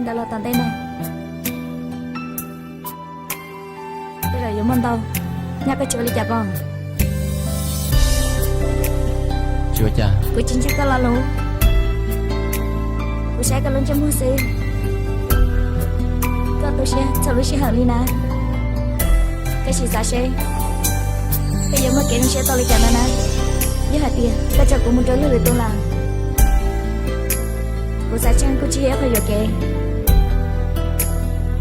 Ntawm los tom ntej no, tej zaum yuav muaj ntau, nyaj koj tsis ua li cas pob? Tsis ua cas. Kuv tsis ntseeg koj lo lus, kuv saib koj lub ntsej muag xwb, koj tu siab txhua lub sij hawm li na. Koj sim xav seb koj yuav muaj kev zoo siab tau li cas no na. Yog hais tias koj tso kuv mus rau luag lwm tus lawm, kuv xav tseeb kuj tsis yog ib qho yuam kev.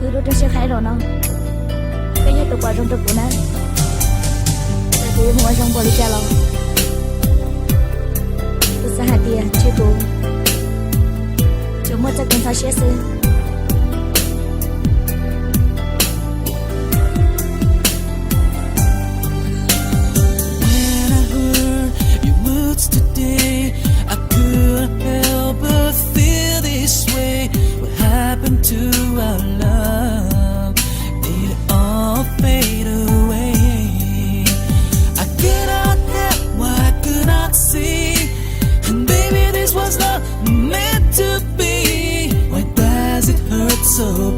Wb lub rooj siab qhaib zaum no, koj yog tus pom zoo rau kuv na. Txawm kuv yuav mus ua zoo npaum li cas los, kuv xav hais tias ntshe kuv tsuas muaj txoj kev ntxhov siab xwb. When I heard your moods today, I couldn't help but feel this way. What happened to our love? Did it all fade away? I cannot help what I could not see. And baby, this was not meant to be. Why does it hurt so